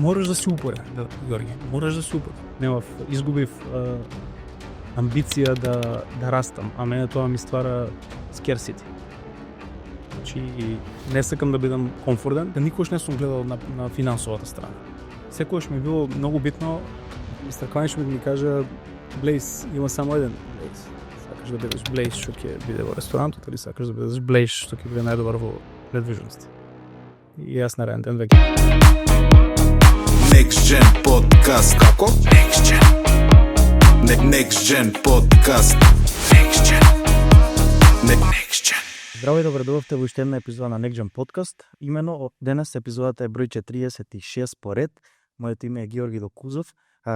Мораш да си упорен, Георги. Мораш да си упорен. Изгубив амбиција да растам, а мене тоа ми ствара scarcity. Значи, не сакам да бидам комфортен, никогаш не сум гледал на финансовата страна. Секогаш ми било многу битно, мистер Кланич ми кажа, Блейз, има само еден Блейз. Сакаш да бидеш Блейз што ќе биде во ресторантот или сакаш да бидеш Блейз што ќе биде најдобар во недвижности. И јас на рентен веќе. Next Gen Podcast. Како? Next Gen. Next Gen Podcast. Next Gen. Next Gen. Здраво и добре дојдовте во уште една епизода на Next Gen Podcast. Имено денес епизодата е број 46 поред. Моето име е Георги Докузов.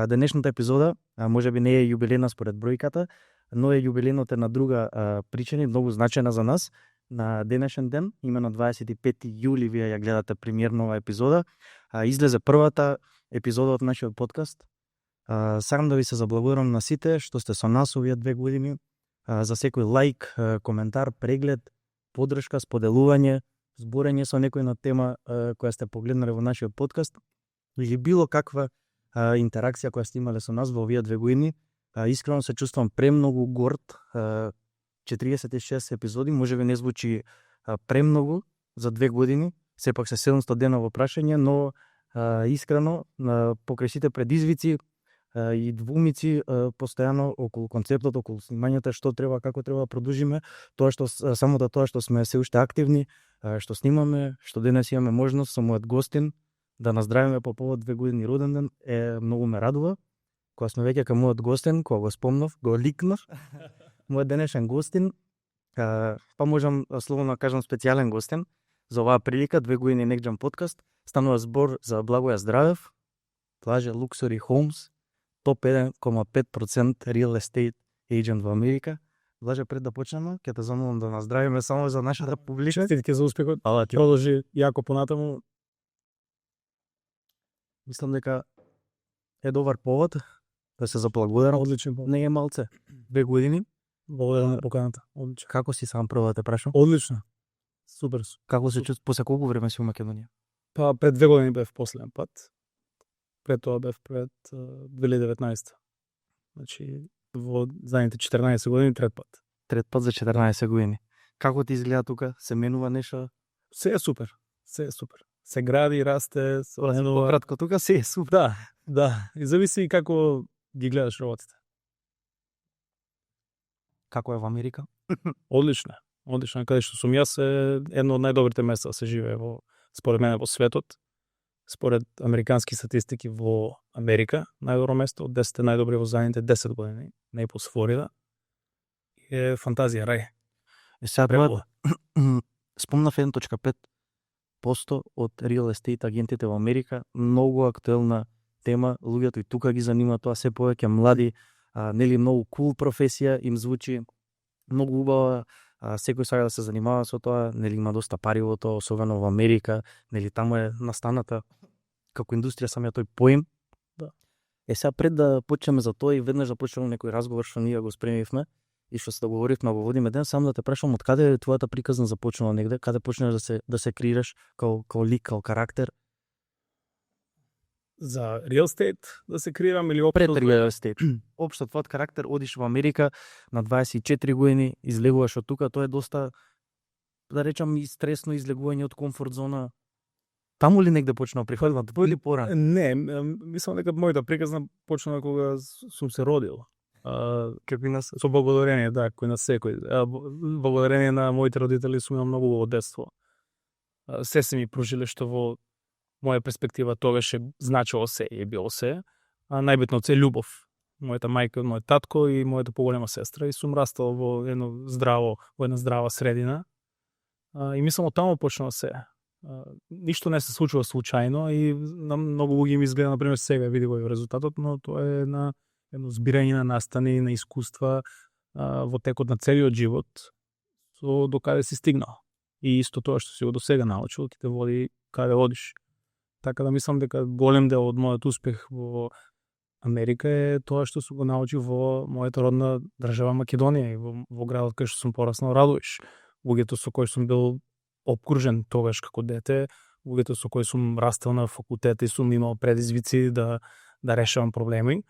Денешната епизода можеби не е јубилејна според бројката, но е јубилејна од една друга причина, многу значајна за нас. На денешен ден, имено 25 јули, вие ја гледате премиерна ова епизода. Излезе првата епизода од нашиот подкаст. Сакам да ви се заблагодарам на сите што сте со нас овие 2 години. За секој лајк, коментар, преглед, поддршка, споделување, зборење со некој на тема која сте погледнале во нашиот подкаст или било каква интеракција која сте имале со нас во овие 2 години. Искрено се чувствам премногу горд. 46 епизоди, можеби не звучи премногу за 2 години, сепак се 700 дена во прашање, но искрено покрај сите предизвици и двумици постојано околу концептот, околу снимањето, што треба, како треба да продолжиме, тоа што сме се уште активни, што снимаме, што денес имаме можност со мојот гостин да наздравиме по повод 2 години роден ден, многу ме радува. Кога сме веќе кај мојот гостин, кога го спомнав, го ликнав, мојот денешен гостин, па можам слободно да кажам специјален гостин за оваа прилика, 2 години Next Gen Podcast, станува збор за Благоја Здравев, Плаже Luxury Homes, топ 1,5% real estate agent во Америка. Блаже, пред да почнеме, ќе те замолам да наздравиме само за нашата публика. Честитки за успехот. Ала ти Продолжи јако понатаму. Мислам дека е добар повод да се заблагодарам. Одличен повод. Не е малце. 2 години. Благодарам на поканата. Одлично. Како си, сам прво да те прашам? Одлично. Супер. Како се чувствуваш после колку време си во Македонија? Па пред 2 години бев последен пат. Пред тоа бев пред 2019. Значи во задните 14 години трет пат. Трет пат за 14 години. Како ти изгледа тука? Се менува нешто? Се е супер. Се е супер. Се гради, расте, се оленува. Кратко тука се е супер. Да. И зависи како ги гледаш работите. Како е во Америка? Одлично. Одлично. Каде што сум јас е едно од најдобрите места да се живее според мене во светот. Според американски статистики во Америка, најдобро место од 10 најдобри во задните 10 години, Нејплс, Флорида. Е фантазија, рај. Сега треба спомнав 1.5% од real estate агентите во Америка, многу актуелна тема, луѓето и тука ги занима тоа, се повеќе млади, нели многу кул професија, им звучи многу убава, секој сака да се занимава со тоа, нели има доста пари во тоа, особено во Америка, нели таму е настаната како индустрија самиот тој поим. Да. Сега пред да почнеме за тоа и веднаш да почнеме некој разговор што ние го спремивме и што се договоривме во водиме ден, само да те прашам од каде е твојата приказна започнала негде, каде почнеш да се креираш као лик, као карактер? За real estate да се креирам или Пред општо? real estate. Општо твојот карактер, одиш во Америка на 24 години, излегуваш од тука, тоа е доста, да речам, и стресно излегување од комфорт зона. Таму ли негде почнал приходот, или порано? Не, мислам дека мојата приказна почна кога сум се родил. Како и нас? Со благодарение, да, кој на секој. Благодарение на моите родители сум имал многу во детство. Се ми прожиле што во моја перспектива тогаш е значило се и е било се, а најбитно е љубов. Мојата мајка, мојот татко и мојата поголема сестра, и сум растал во една здрава средина. И мислам од таму почнало се. Ништо не се случува случајно и на многу луѓе ми изгледа, например, сега види го резултатот, но тоа е едно збирање на настани, на искуства во текот на целиот живот, со докаде си стигнал. И исто тоа што си го досега научил, ќе те води каде одиш. Така да мислам дека голем дел од мојот успех во Америка е тоа што сум го научил во мојата родна држава Македонија и во градот кај што сум пораснал, Радовиш. Луѓето со кои сум бил обкружен тогаш како дете, луѓето со кои сум растел на факултет и сум имал предизвици да решавам проблеми.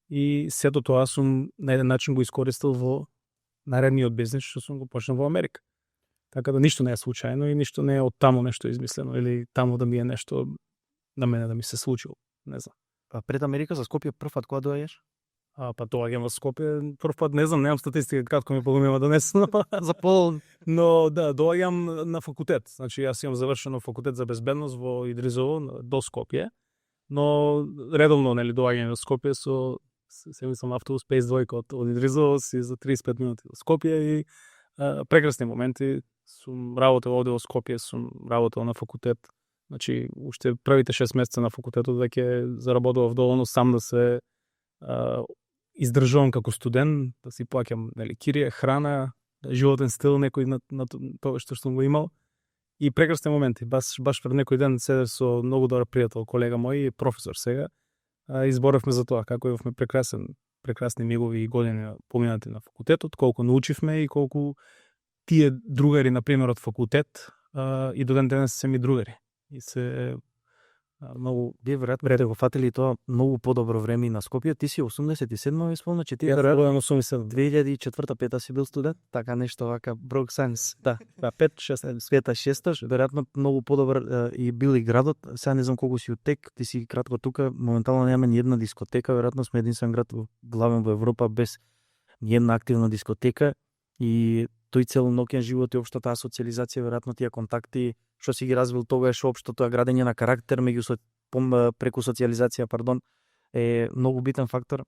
И сето тоа сум на еден начин го искористил во наредниот бизнис што сум го почнал во Америка. Така да ништо не е случајно и ништо не е од таму нешто измислено или таму да ми е нешто на мене да ми се случило. Не знам. А пред Америка за Скопје прв пат кога доаѓаш? Па доаѓам во Скопје прв пат, не знам, немам статистика кратко ми полумeva донесено. За пол. Но да, доаѓам на факултет. Значи јас имам завршено факултет за безбедност во Идризово до Скопје. Но редовно нели доаѓам во Скопје со се мислам автобус Пейс двојка од Идризово си за 35 минути до Скопје и прекрасни моменти. Сум работел овде во Скопје, сум работел на факултет. Значи, уште првите 6 месеца на факултетот веќе заработував доволно сам да се издржувам како студент, да си плаќам нели кирија, храна, животен стил некој на тоа што сум го имал. И прекрасни моменти. Баш пред некој ден седев со многу добар пријател, колега мој, професор сега. Изборавме за тоа како имавме прекрасни мигови и години поминати на факултетот, колку научивме и колку тие другари на пример од факултет и до ден денес се ми другари. И се многу Вие веројатно го фатили тоа многу подобро време на Скопје. Ти си 87-ма исполна, че ти веројатно 87. 2004-5 си бил студент, така нешто вака Брок Сайнс. Да, 5-6 света 6, веројатно многу подобар и бил и градот. Сега не знам колку си утек, ти си кратко тука, моментално нема ни една дискотека, веројатно сме единствен град главен во Европа без ни една активна дискотека и тој целоноќен живот и општо таа социализација, веројатно тие контакти што си ги развил тогаш, општо тоа градење на карактер преку социализација, е многу битен фактор.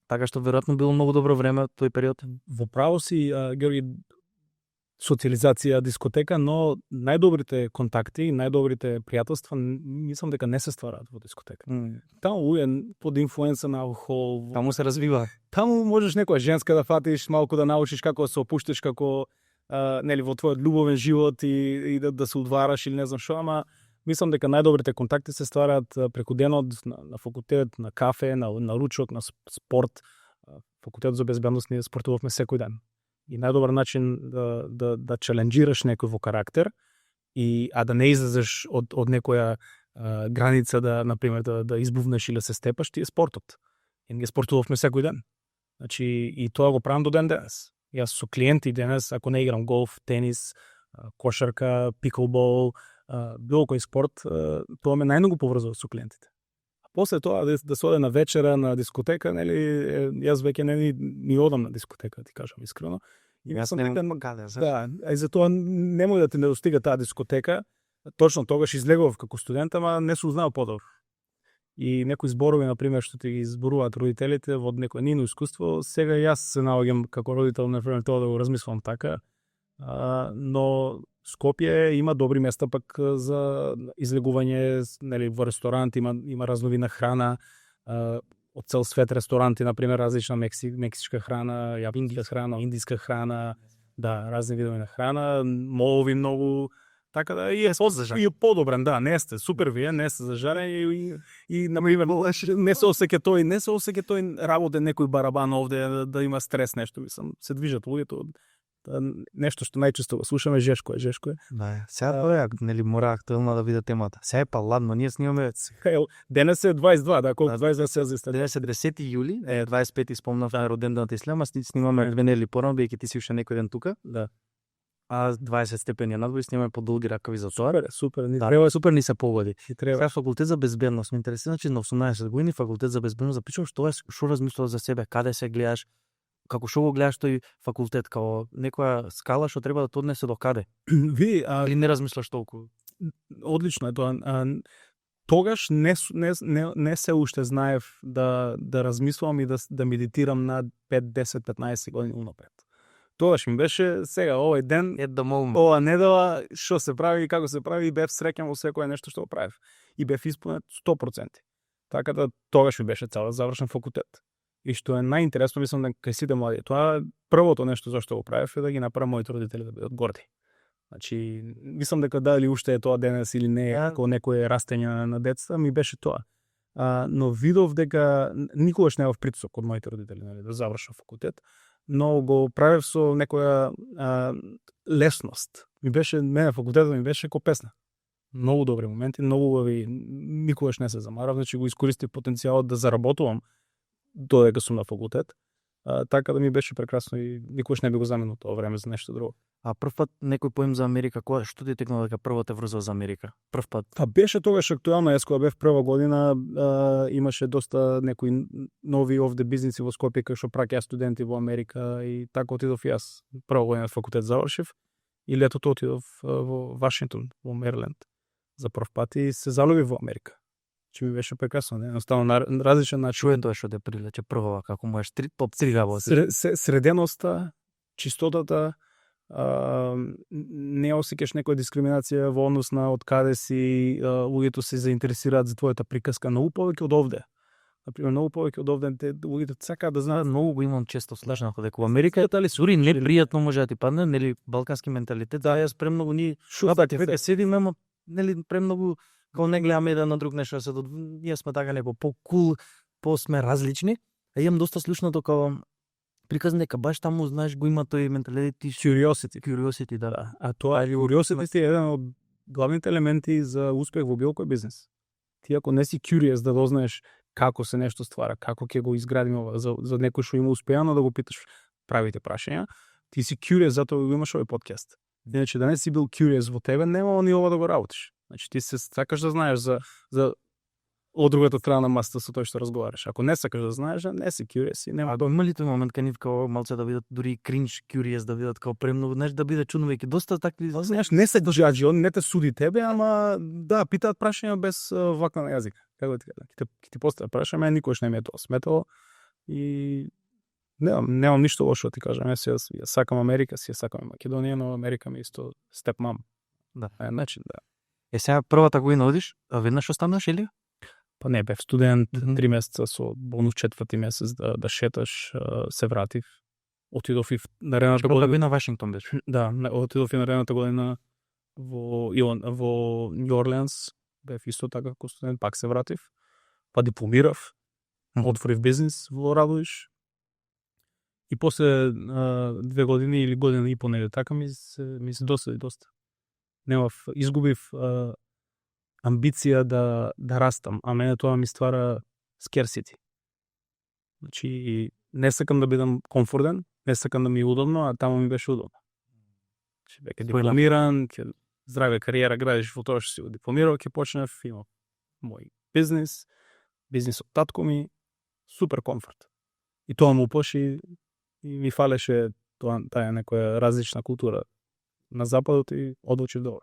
Така што веројатно било многу добро време тој период. Во право си, Георги, социализација, дискотека, но најдобрите контакти, најдобрите пријателства, мислам дека не се ствараат во дискотека. Таму луѓе под инфлуенса на алкохол, Таму се развива. Таму можеш некоја женска да фатиш, малку да научиш како да се опуштиш, како нели во твојот љубовен живот и да се удвараш или не знам што, ама мислам дека најдобрите контакти се ствараат преку денот на факултет, на кафе, на ручок, на спорт. Факултет за безбедност ние спортувавме секој ден. И најдобар начин да челенџираш некој во карактер а да не излезеш од некоја граница да например да избувнеш или да се степаш, ти е спортот. И ние спортувавме секој ден. Значи и тоа го правам до ден денес. Јас со клиенти денес, ако не играм голф, тенис, кошарка, пиклбол, било кој спорт, тоа ме најмногу поврзува со клиентите. А после тоа да се оде на вечера, на дискотека, нели, јас веќе не одам на дискотека, ти кажам искрено. И јас не немам каде. Да, и затоа немој да ти не достига таа дискотека. Точно тогаш излегував како студент, ама не сум знал подобро. И некои зборови, например, што ти ги зборуваат родителите во некое нивно искуство, сега јас се наоѓам како родител, например, тоа да го размислам така. Но Скопје има добри места пак за излегување, нели, во ресторант има разновидна храна, од цел свет ресторанти, например, различна мексичка храна, индиска храна, да, разни видови на храна, молови многу. Така да и е подобрен, да, не сте супер вие, не сте зажарени и например не се осеќа тој работе некој барабан овде да има стрес нешто, мислам, се движат луѓето. Нешто што најчесто го слушаме, жешко е. Да, сега тоа нели мора актуелна да биде темата. Сега е па ладно, ние снимаме денес е 22, да, колку 22 Целзиус. Денес е 10 јули, 25 спомнав на роденденот Ислама, снимаме две недели порано, бидејќи ти си уште некој ден тука. Да. А 20 степени надвор, снимаме подолги ракави за тоа. Супер, треба супер ни се погоди. Треба. Факултет за безбедност, ме интересира, значи на 18 години факултет за безбедност, запишуваш што размислуваш за себе, каде се гледаш, како што го гледаш тој факултет, како некоја скала што треба да те однесе до каде? Или не размислаш толку? Одлично е тоа. Тогаш не се уште знаев да размислувам и да медитирам на 5, 10, 15 години унапред. Тогаш ми беше сега овој ден, ова недела, што се прави и како се прави, и бев среќен во секое нешто што го правев. И бев исполнет 100%. Така да тогаш ми беше цел да завршам факултет. И што е најинтересно, мислам, кај сите млади, тоа првото нешто зашто го правев е да ги направам моите родители да бидат горди. Значи, мислам дека дали уште е тоа денес или не, како некое растење на детства, ми беше тоа. Но видов дека никогаш не бев притисок од моите родители, нели, да завршам факултет, но го правев со некоја лесност. Мене факултетот ми беше ко песна. многу добри моменти, многу убави, никогаш не се замарав, значи го искористив потенцијалот да заработувам додека сум на факултет. Така да ми беше прекрасно и никогаш не би го заменил тоа време за нешто друго. А прв пат некој поем за Америка, кога што ти текнува дека прво те врзува за Америка? Прв пат. Па беше тогаш актуелно, јас кога бев прва година, имаше доста некои нови овде бизниси во Скопје кои што праќаа студенти во Америка и така отидов и јас. Прва година факултет завршив и летото отидов во Вашингтон, во Мериленд за прв пат и се залюбив во Америка. Че ми беше прекрасно, едноставно на различен начин. Што е тоа што те привлече прво, како можеш топ 3 работи? Среденоста, чистотата, не осеќаш некоја дискриминација во однос на од каде си, луѓето се заинтересираат за твојата приказка многу повеќе од овде. Например, многу повеќе од овде луѓето сакаат да знаат. Многу го имам често слажнав дека во Америка дали сури непријатно може да ти падне, нели балкански менталитет. Да, јас премногу ни седиме, ама нели премногу као не гледаме еден на друг нешто, ние сме така некој по-кул, по-сме различни. А имам доста слушнато као приказна дека баш таму знаеш го има тој менталитет curiosity, да. А тоа curiosity е еден од главните елементи за успех во било кој бизнес. Ти ако не си curious да дознаеш како се нешто ствара, како ќе го изградиме ова, за некој што има успеано да го питаш правите прашања, ти си curious затоа го имаш овој подкаст. Иначе да не си бил curious во тебе, нема ни ова да го работиш. Значи ти се сакаш да знаеш за од другата страна на масата со тој што разговараш. Ако не сакаш да знаеш, не си curious и нема. А има ли тој момент кај нив као малце да бидат дури кринж curious, да бидат као премногу, знаеш, да биде чуднувајќи доста такви. Знаеш, не се џаџи, он не те суди тебе, ама да, питаат прашања без вакна на јазик. Како ти кажам, ќе ти постави прашање, никош не ми е тоа сметало и немам ништо лошо да ти кажам. Јас сакам Америка, си ја сакам Македонија, но Америка ми исто степ мам. Да. Начин, да. Сега првата година одиш, а веднаш останаш или? Па не, бев студент, 3 месеца со бонус 4-ти месец да шеташ, се вратив. Отидов и наредната година на Вашингтон беше. Да, отидов и наредната година во Нью Орлеанс, бев исто така како студент, пак се вратив. Па дипломирав, отворив бизнис во Радовиш. И после 2 години или година и по така ми се досади доста. Изгубив амбиција да растам, а мене тоа ми ствара scarcity. Значи, не сакам да бидам комфортен, не сакам да ми е удобно, а таму ми беше удобно. Значи, веќе дипломиран, здраве кариера градиш во тоа што си го дипломирал, ќе почнев, имам мој бизнис од татко ми, супер комфорт. И тоа му упоши и ми фалеше таа некоја различна култура на западот и одлучив добро.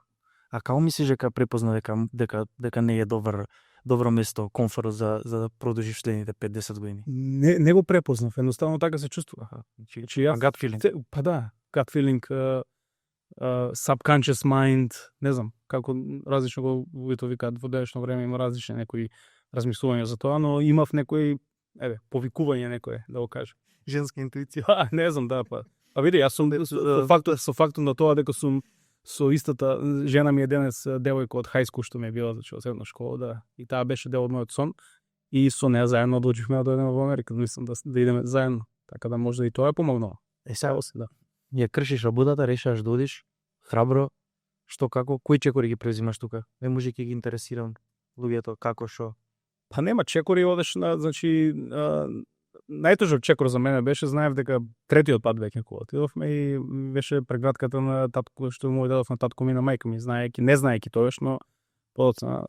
А како мислиш дека препозна дека не е добро место, комфорт за да продолжиш следните 5-10 години? Не го препознав, едноставно така се чувствував. Значи јас gut feeling. Па да, gut feeling, subconscious mind, не знам, како различно го луѓето викаат во денешно време, има различни некои размислувања за тоа, но имав некој повикување некое, да го кажам. Женска интуиција. Не знам, да, па види, јас сум со фактот на тоа дека сум со истата жена ми е денес девојка од хајскул што ми е била од средна школа, да, и таа беше дел од мојот сон и со неа заедно одлучивме да дојдеме во Америка, мислам да идеме заедно, така да може и тоа е помогнало. Сега да. Ја кршиш работата, решаш да одиш храбро, што како, кои чекори ги презимаш тука? Не може ќе ги интересирам луѓето како што. Па нема чекори, одеш значи најтежок чекор за мене беше, знаев дека третиот пат веќе кога отидовме и беше прегратката на татко што му дадов на татко ми на мајка ми, не знаејќи тоа, но подоцна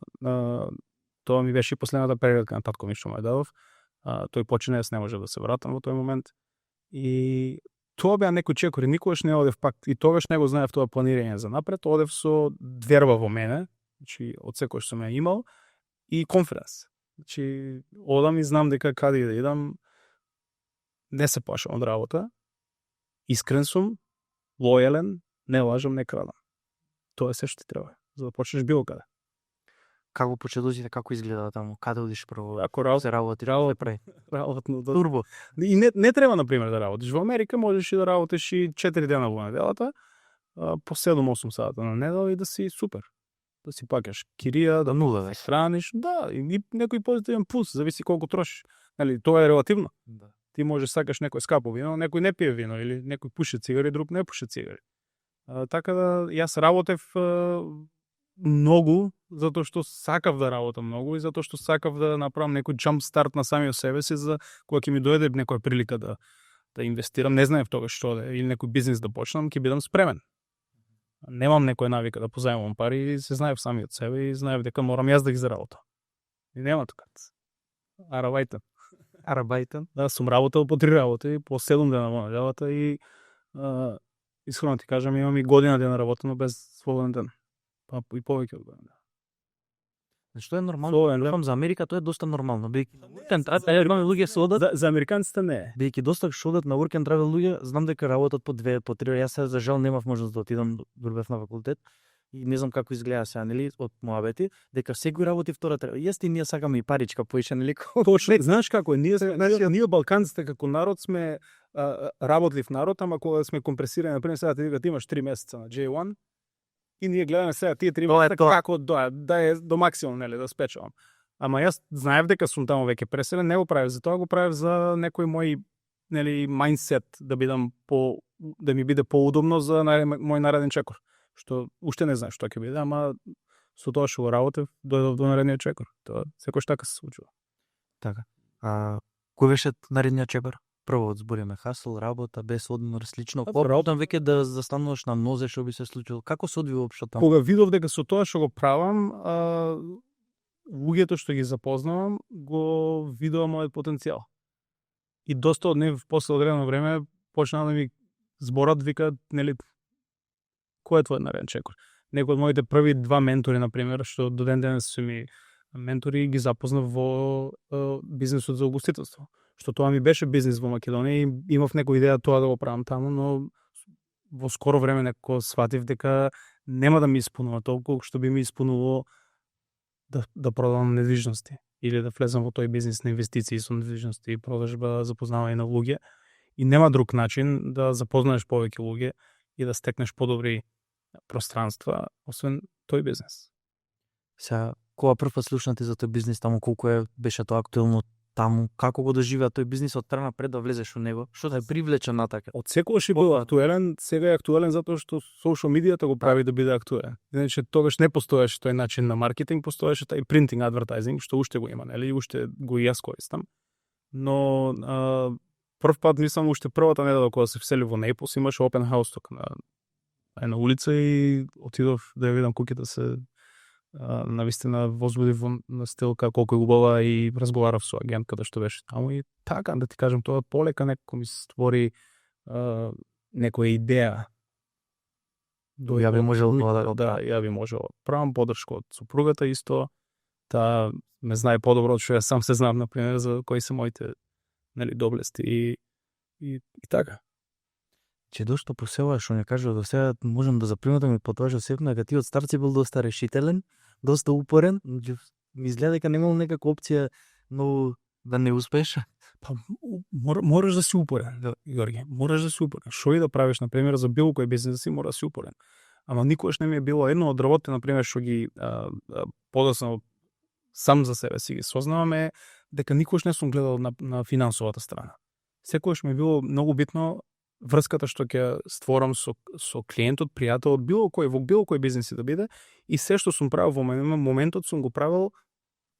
тоа ми беше и последната прегратка на татко ми што му дадов. Тој почина, јас не може да се вратам во тој момент. И тоа беа некои чекори, никогаш не одев пак и тогаш не го знаев тоа планирање за напред, одев со верба во мене, значи од секој што ме имал и конфиденс. Значи одам и знам дека каде да идам, не се плашам од работа, искрен сум, лојален, не лажам, не крадам. Тоа е се што ти треба, за да почнеш било каде. Како почетоците, како изгледа таму? Каде одиш прво? Ако се работи работно турбо. И не треба на пример да работиш. Во Америка можеш и да работиш и 4 дена во неделата, по 7-8 сата на недела и да си супер. Да си пакаш кирија, да нула веќе храниш, да, и некој позитивен пулс, зависи колку трошиш. Нели, тоа е релативно. Да. Ти можеш сакаш некој скапо вино, некој не пие вино или некој пуше цигари, друг не пуше цигари. Така да јас работев многу затоа што сакав да работам многу и затоа што сакав да направам некој jump start на самиот себе си за кога ќе ми дојде некоја прилика да инвестирам, не знаев тогаш што да е, или некој бизнис да почнам, ќе бидам спремен. Немам некоја навика да позајмам пари, се знаев самиот себе и знаев дека морам јас да ги заработам. И нема тука. Арабајтен. Да, сум работел по 3 работи, по 7 дена во неделата и искрено ти кажам, имам и година дена работено без слободен ден. Па и повеќе од година. Што е нормално? Слободен ден. Верувам за Америка тоа е доста нормално. Бидејќи имаме луѓе што одат, За американците не е. бидејќи доста што одат на work and travel луѓе, знам дека работат по 2, по 3. Јас сега за жал немав можност да отидам, дурбев на факултет. И не знам како изгледа сега, нели, од моабети, дека секој работи втора треба. Јесте и ние сакаме и паричка поише, нели? Точно, знаеш како е, ние балканците како народ сме работлив народ, ама кога сме компресирани, например, сега ти викат имаш 3 месеца на J1 и ние гледаме сега тие 3 Тоа е месеца тоа. како да е до максимум, нели, да спечелам. Ама јас знаев дека сум таму веќе преселен, не го правев за тоа, го правев за некој мој, нели, мајндсет да бидам да ми биде поудобно за мој нареден чекор. Што уште не знаеш што ќе биде, ама со тоа што го работев, дојдов до наредниот чекор. Тоа секој така се случува. Така. Кој беше наредниот чекор? Прво збориме хасл, работа, без одмор, слично. Па, Потом веќе да застануваш на нозе, што би се случило. Како се одвива општо таму? Кога видов дека со тоа што го правам, луѓето што ги запознавам, го видува мојот потенцијал. И доста од нив после одредено време почнаа да ми зборат, викаат, нели, кој е твојот нареден чекор? Некој од моите први 2 ментори, например, што до ден денес се ми ментори, ги запознав во бизнисот за угостителство. Што тоа ми беше бизнис во Македонија и имав некоја идеја тоа да го правам таму, но во скоро време некако сватив дека нема да ми исполнува толку што би ми исполнувало да продавам недвижности или да влезам во тој бизнис на инвестиции со недвижности и продажба, запознавање на луѓе. И нема друг начин да запознаеш повеќе луѓе и да стекнеш подобри пространства, освен тој бизнес. Сега, кога прв слушнати за тој бизнис таму, колку беше тоа актуелно таму, како го доживеа тој бизнис од трана пред да влезеш во него? Што те привлече натака? Од секогаш и бил актуелен, сега е актуелен затоа што социјал медијата го прави да биде актуелен. Иначе тогаш не постоеше тој начин на маркетинг, постоеше тај принтинг адвертайзинг, што уште го има, нели, уште го и јас користам. Но прв пат мислам уште првата недела кога се всели во Напles, имаше open house тука на една улица и отидов да ја видам куќата се навистина возбуди на стил колку е убава и разговарав со агентката што беше таму и така, да ти кажам, тоа полека некако ми се створи некоја идеја. Ја би можел тоа да, ја би можел. Правам поддршка од супругата исто, таа ме знае подобро од што јас сам се знам, например, за кои се моите, нели, доблести и така. Че дошто по села што не кажува до сега, можам да заприметам и по тоа што сепна дека ти од старци бил доста решителен, доста упорен, ми изгледа дека немал некако опција но да не успееш. Па мораш да си упорен, Јорги, мораш да си упорен. Што и да правиш, например, за било кој бизнес мора да си упорен. Ама никогаш не ми е било едно од работите, например, што ги подоцна сам за себе си ги сознаваме, дека никогаш не сум гледал на финансовата страна. Секогаш ми е било многу битно врската што ќе створам со клиентот, пријателот, во било кој бизнес да биде, и се што сум правил во моментот сум го правил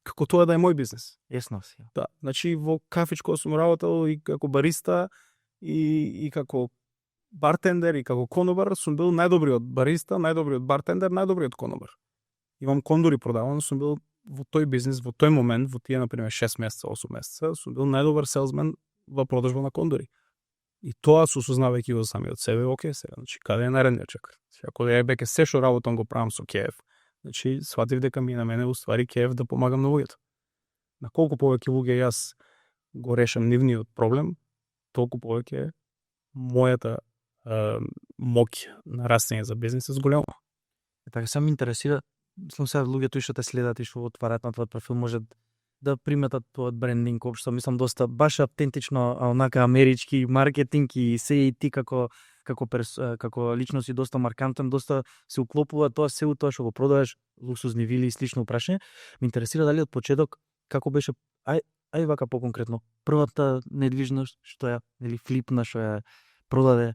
како тоа да е мој бизнес. Есно си. Да, значи во кафичко сум работел и како бариста и како бартендер и како конобар, сум бил најдобриот бариста, најдобриот бартендер, најдобриот конобар. Имам кондори продаван, сум бил во тој бизнес, во тој момент, во тие, например, 6 месеца, 8 месеца, сум бил најдобар селсмен во продажба на кондори. И тоа се осознавајќи го самиот себе, оке, сега, значи, каде е наредниот чекор? Ако ја беке се што работам го правам со кеев, значи, сватив дека ми на мене уствари кеев да помагам на луѓето. На колку повеќе луѓе јас го решам нивниот проблем, толку повеќе мојата моќ на растење за бизнес е зголема. Така се ме интересира, мислам сега луѓето што те следат и што отварат на твојот профил можат да приметат тој брендинг општо, мислам доста баш автентично, онака амерички маркетинг и се и ти како личност и доста маркантен, доста се уклопува тоа се у тоа што го продаваш, луксузни вили и слично прашање. Ме интересира дали од почеток како беше ај вака поконкретно првата недвижност што ја или флипна што ја продаде.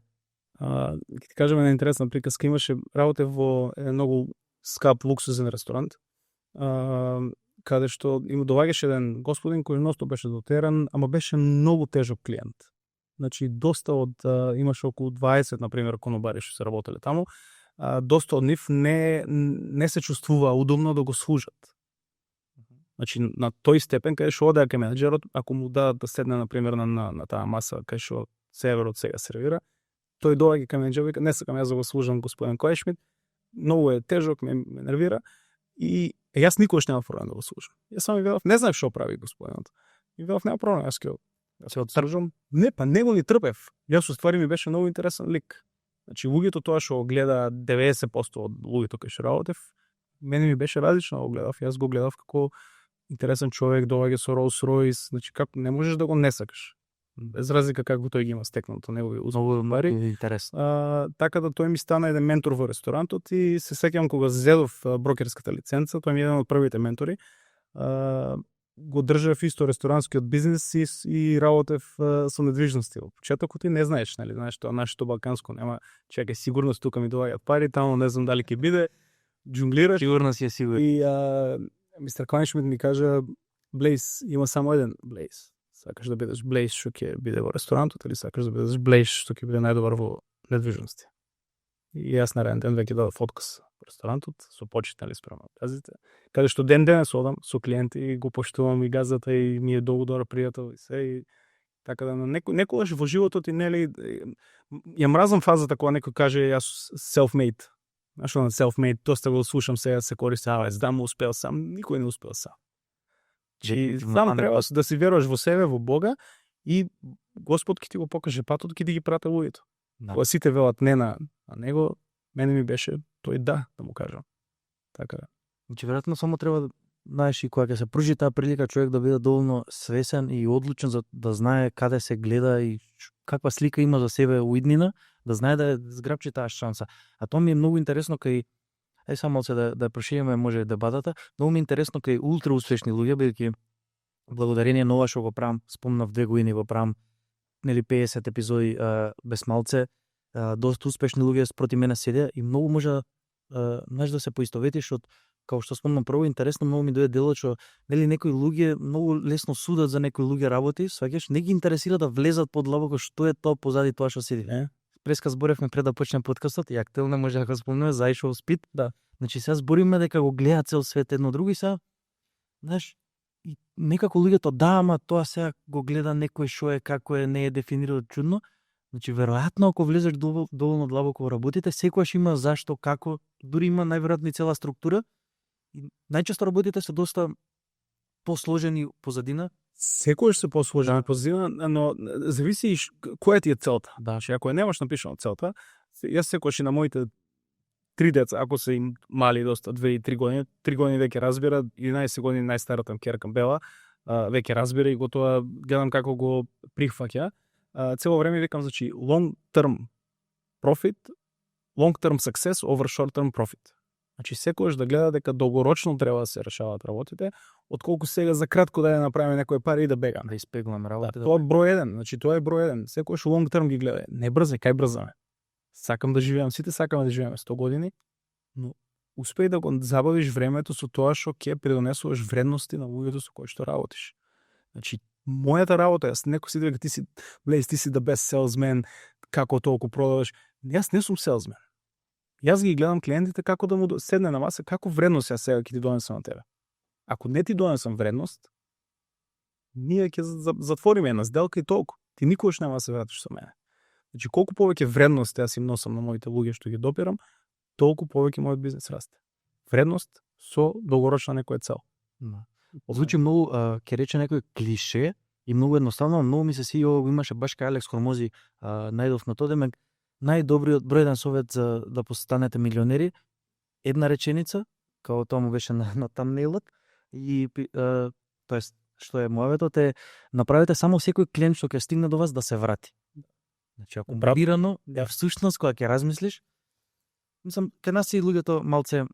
Ќе ти кажам една интересна приказка, имаше работе во многу скап луксузен ресторант, каде што им доаѓаше еден господин кој носто беше дотеран, ама беше многу тежок клиент. Значи, доста од, имаше околу 20, например, конобари што се работеле таму, доста од нив не се чувствува удобно да го служат. Значи, на тој степен, каде што оде кај менеджерот, ако му дадат да седне, например, на таа маса, кај што северот сега сервира, тој доаѓа кај менеджерот, вика, не сакам јас да го служам господин Коешмит, многу е тежок, ме нервира, и јас никогаш нема проблем да го слушам. Јас само видов, не знаев што прави господинот. И видов, нема проблем, јас ќе се отстржам. Не, па него ни трпев. Јас уствари ми беше многу интересен лик. Значи, луѓето тоа што го гледа 90% од луѓето кои што работев, мене ми беше различно го гледав. Јас го гледав како интересен човек, доаѓа со Rolls Royce, значи како не можеш да го не сакаш. Без разлика како тој ги има стекнато негови успеи. Интересно. Така да тој ми стана еден ментор во ресторантот и се сеќавам кога зедов брокерската лиценца, тој ми е еден од првите ментори. Го држав исто ресторанскиот бизнес и работев со недвижности. Во почетокот и не знаеш, нели, знаеш тоа нашето балканско нема, чекај, сигурно тука ми доаѓаат пари, таму не знам дали ќе биде, џунглираш. Сигурно си е сигурен. И мистер Клайншмит ми кажа, Блейз, има само еден Блейз. Сакаш да бидеш Блейз што ќе биде во ресторантот или сакаш да бидеш Блейз што ќе биде најдобар во недвижности. И јас нареден ден веќе дадов отказ во ресторантот, со почит, нали, спрема газите, каде што ден денес одам со клиенти и го поштувам и газата и ми е долго добар пријател и се, и така да некогаш во животот и нели ја мразам фазата кога некој каже јас self-made. Знаеш, на self-made, доста го слушам сега се користи, дам успел сам, никој не успел сам. Чи сам треба да си веруваш во себе, во Бога, и Господ ќе ти го покаже патот, ќе ти ги прати луѓето. Кога сите велат не на него, мене ми беше тој да му кажам. Така. Значи, веројатно само треба да знаеш и кога ќе се пружи таа прилика човек да биде доволно свесен и одлучен за да знае каде се гледа и каква слика има за себе у иднина, да знае да зграбчи таа шанса. А тоа ми е многу интересно кај само се да прошириме може дебатата, многу ми е интересно кај ултра успешни луѓе, бидејќи благодарение на ова што го правам, спомнав 2 години го правам, нели 50 епизоди без малце, доста успешни луѓе спроти мене седеа и многу може знаеш да се поистоветиш од како што спомнам прво интересно, многу ми дојде делот што нели некои луѓе многу лесно судат за некои луѓе работи, сваќаш, не ги интересира да влезат подлабоко што е тоа позади тоа што седи. Преска зборевме пред да почнем подкастот, и актуелно може да го спомнеме за Ишов Спит. Да. Значи сега збориме дека го гледа цел свет едно друго и сега, знаеш, и некако луѓето да, ама тоа сега го гледа некој што е, како е, не е дефинирано чудно. Значи, веројатно, ако влезеш доволно длабоко во работите, секогаш има зашто, како, дури има најверојатно и цела структура. И најчесто работите се доста посложени позадина. Секогаш се посложени позадина, но зависи која ти е целта. Да. Ако немаш напишано целта, јас секогаш и на моите 3 деца, ако се им мали доста, 2 и 3 години, 3 години веќе разбира, 11 години најстарата керка Бела, веќе разбира и го тоа гледам како го прифаќа. Цело време викам, значи, long term profit, long term success over short term profit. Значи, секогаш да гледа дека долгорочно треба да се решаваат работите, отколку сега за кратко да ја направиме некој пари и да бегаме. Да испегламе работите. Да, тоа е број 1, значи тоа е број 1. Секогаш long term ги гледа. Не брзе, кај брзаме. Сакам да живеам, сите сакаме да живееме 100 години, но успеј да го забавиш времето со тоа што ќе придонесуваш вредности на луѓето со кои што работиш. Значи, мојата работа, јас некој си дека ти си the best salesman, како толку продаваш. Јас не сум salesman. Јас ги гледам клиентите како да му седне на маса, како вредност јас сега ќе ти донесам на тебе. Ако не ти донесам вредност, ние ќе затвориме една сделка и толку. Ти никогаш нема да се вратиш со мене. Значи, колку повеќе вредност јас им носам на моите луѓе што ги допирам, толку повеќе мојот бизнес расте. Вредност со долгорочна некоја цел. Да. Звучи многу, ќе рече некој клише и многу едноставно, многу ми се си ово имаше баш кај Алекс Хормози, најдов на тоа демек најдобриот број 1 совет за да постанете милионери, една реченица, како тоа му беше на тамнейлот, и тоест што е мојаветот е направете само секој клиент што ќе стигне до вас да се врати. Значи, ако брирано, всушност кога ќе размислиш, мислам, кај нас и луѓето малце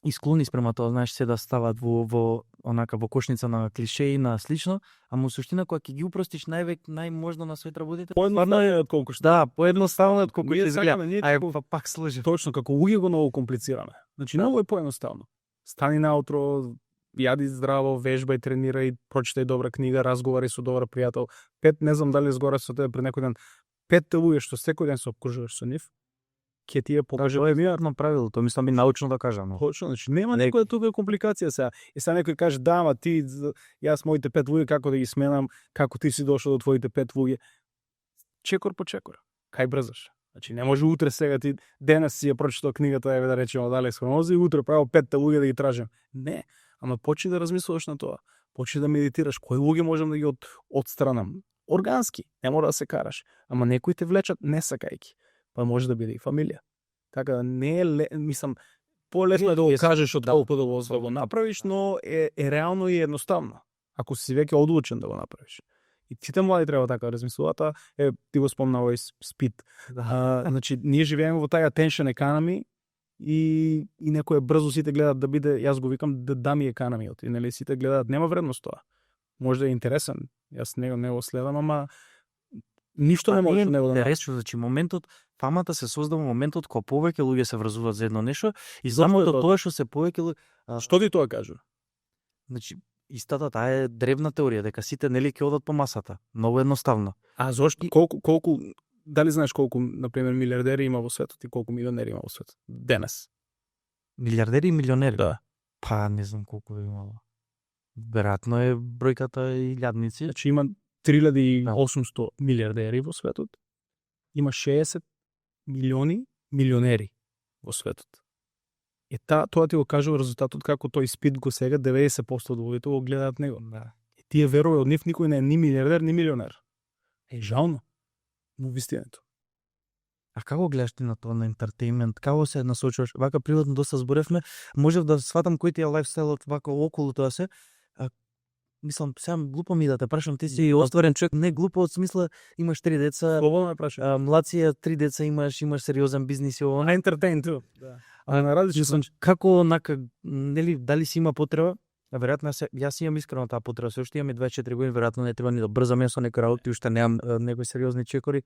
и склони спрема тоа, знаеш, се да стават во онака во кошница на клишеи, на слично, ама во суштина кога ќе ги упростиш најможно на свет работите, Поедноставно е отколку што. да, поедноставно е отколку Ние ќе изгледа. сакаме, ние Ај, како- па пак сложи. Точно, како луѓе го многу комплицираме. Значи, многу е поедноставно. Стани наутро, јади здраво, вежбај, тренирај, прочитај добра книга, разговарај со добар пријател. 5, не знам дали изгора со тебе пред некој ден, 5 луѓе што секој ден се опкружуваш со нив, ќе ти ја покаже Тоа е премиер. вярно правило, тоа мислам би научно да кажам. Но. Точно, значи нема Не- некоја тука компликација сега. И сега некој каже, да, ама ти, јас моите 5 луѓе како да ги сменам, како ти си дошол до твоите 5 луѓе. Чекор по чекор. Кај брзаш? Значи не може утре сега ти денес си ја прочитал книгата, еве да речеме од Алекс Хронози, и утре право 5 луѓе да ги тражам. Не, ама почни да размислуваш на тоа. Почни да медитираш, кои луѓе можам да ги отстранам. Органски, не мора да се караш, ама некои те влечат не сакајки. Па може да биде и фамилија. Така да не е, мислам, полесно е да го кажеш отколку да го направиш, но е реално и едноставно. Ако си веќе одлучен да го направиш. И сите млади треба така да размислуваат, ти го спомна овој спид. Значи, ние живееме во таја attention economy и некој брзо сите гледаат да биде, јас го викам да дами економиот. И нели сите гледаат, нема вредност тоа. Може да е интересен. Јас не го следам, ама ништо не може него да интересно, значи моментот фамата се создава моментот кога повеќе луѓе се врзуваат за едно нешто и Зошто е самото тоа? тоа што се повеќе Што ти тоа кажува? значи истата таа е древна теорија дека сите нели ќе одат по масата. Многу едноставно. А зошто? Колку дали знаеш колку на пример милиардери има во светот и колку милионери има во светот денес? Милиардери и милионери. Да. Па не знам колку е имало. Веројатно е бројката илјадници. Значи има 3800 милиардери во светот. Има 60 милиони милионери во светот. И тоа ти го кажува резултатот како тој спид го сега 90% од луѓето го гледаат него. Да. И тие верувај од нив никој не е ни милиардер ни милионер. Е жално. Но вистината. А како гледаш ти на тоа на ентертејмент? Како се насочуваш? Вака приватно доста зборевме, можев да сватам кој ти е лајфстајлот вака околу тоа се. Мислам, сега глупо ми да те прашам, ти си остварен човек, не глупо од смисла имаш 3 деца, Слободно ме прашај. млад си, 3 деца имаш сериозен бизнис и ова. Entertain too. Да. А на различни Мислам, како онака, нели, дали си има потреба? Веројатно јас имам искрено таа потреба, се уште имам и 24 години, веројатно не треба ни да брзам со некои работи, уште немам некои сериозни чекори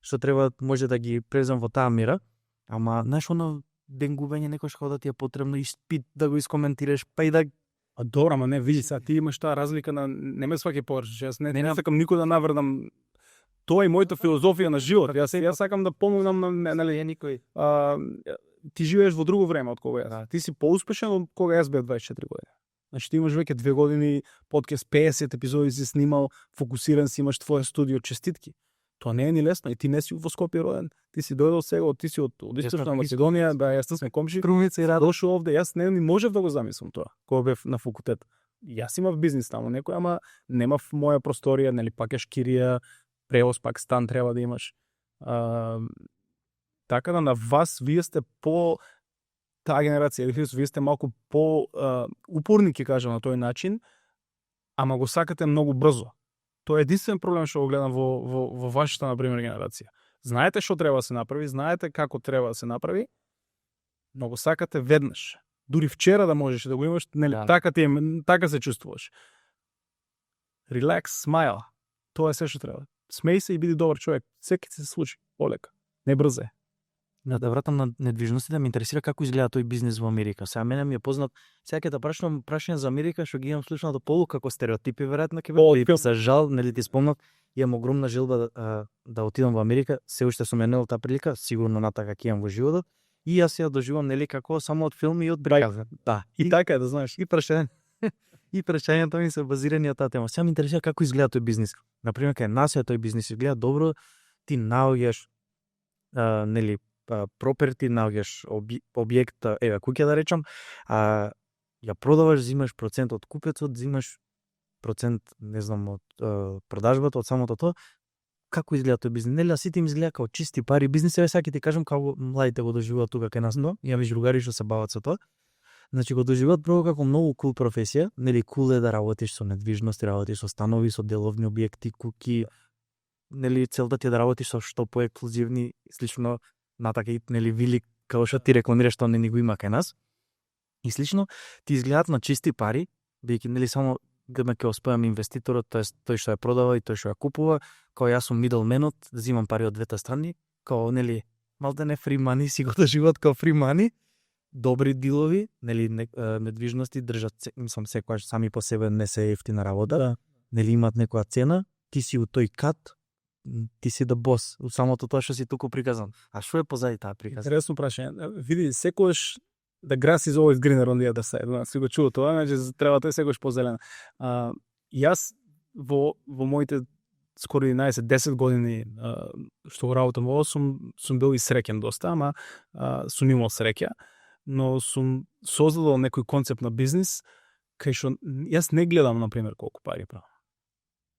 што треба може да ги презам во таа мера, ама знаеш оно ден губење некош кога да ти е потребно и спит да го искоментираш, па и да А добро, ама не, види сега, ти имаш таа разлика на не ме сваќај површиш. Јас не Не, сакам никој да навредам. Тоа е мојата филозофија на живот. Јас сакам да помогнам на нели никој. ти живееш во друго време од кога јас. Ти си поуспешен од кога јас бев 24 години. Значи ти имаш веќе 2 години подкаст, 50 епизоди си снимал, фокусиран си, имаш твое студио, честитки. Тоа не е ни лесно и ти не си во Скопје роден. Ти си дојдол сега, ти си од Источна Македонија, да, јас сме комши. Крумица и рад. Дошол овде, јас не можев да го замислам тоа, кога бев на факултет. Јас имав бизнис таму некој, ама немав моја просторија, нели пак е шкирија, превоз, пак стан треба да имаш. Така да на вас, вие сте по таа генерација, вие сте малку по упорни, ќе кажам на тој начин, ама го сакате многу брзо. Тоа е единствен проблем што го гледам во вашата, например, генерација. Знаете што треба да се направи, знаете како треба да се направи, но го сакате веднаш. Дури вчера да можеш да го имаш, нели, Да. така се чувствуваш. Relax, smile. Тоа е се што треба. Смеј се и биди добар човек. Секи се случи, полека. Не брзе. Да вратам на недвижностите, ме интересира како изгледа тој бизнис во Америка. Сега мене ми е познат, сега ќе те прашувам прашање за Америка, што ги имам слушнато полу како стереотипи веројатно ќе Полу, за жал, нели ти спомнав, имам огромна желба да отидам во Америка, се уште сум ја немал таа прилика, сигурно натака ќе имам во животот. И јас ја доживам нели како само од филми и од приказни. Да. И така е, да знаеш. И прашање. И прашањата ми се базирани на таа тема. Сега ме интересира како изгледа тој бизнис. Например, кај нас тој бизнис изгледа добро, ти наоѓаш нели проперти, наоѓаш објект, еве куќа да речам, ја продаваш, зимаш процент од купецот, зимаш процент, не знам, од продажбата, од самото тоа. Како изгледа тој бизнис? Нели сите им изгледа како чисти пари бизнис, еве сега ќе ти кажам како младите го доживуваат тука кај нас, но имам другари што се бават со тоа. Значи го доживуваат прво како многу кул професија, нели кул е да работиш со недвижности, работиш со станови, со деловни објекти, куки, нели целта ти е да работиш со што поексклузивни, слично натака и нели вили како што ти рекламираш, што не ни го има кај нас. и слично, ти изгледат на чисти пари, бидејќи нели само гдме ќе оспојам инвеститорот, тоест тој што ја продава и тој што ја купува, као јас сум middleman-от, взимам пари од двете страни, као нели малдене free money, си го доживот као free money, добри дилови, нели недвижности држат, мислам секогаш сами по себе не се ефтина работа, Да. нели имаат некоја цена, ти си у тој кат, ти си да бос, у самото тоа што си туку приказан. А што е позади таа приказна? Интересно прашање. Види, секогаш the grass is always greener on the other side. Си го чуo тоа, значи треба тој секогаш позелена. Јас во моите скоро 11-10 години што го работам во сум бил и среќен доста, ама сум имал среќа, но сум создадол некој концепт на бизнис кај што јас не гледам на пример колку пари правам.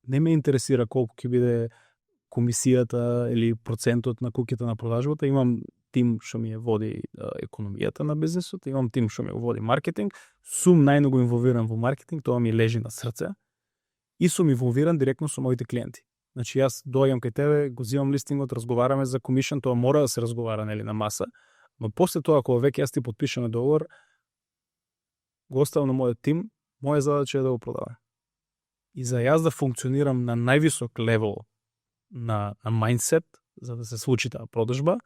Не ме интересира колку ќе биде комисијата или процентот на куќите на продажбата. Имам тим што ми води економијата на бизнисот, имам тим што ми води маркетинг, сум најмногу инволвиран во маркетинг, тоа ми лежи на срце и сум инволвиран директно со моите клиенти. Значи јас доаѓам кај тебе, го зимам листингот, разговараме за комишен, тоа мора да се разговара нели на маса, но после тоа кога веќе јас ти потпишеме договор, го оставам на мојот тим, моја задача е да го продавам. И за јас да функционирам на највисок левел на мајндсет, за да се случи таа продажба,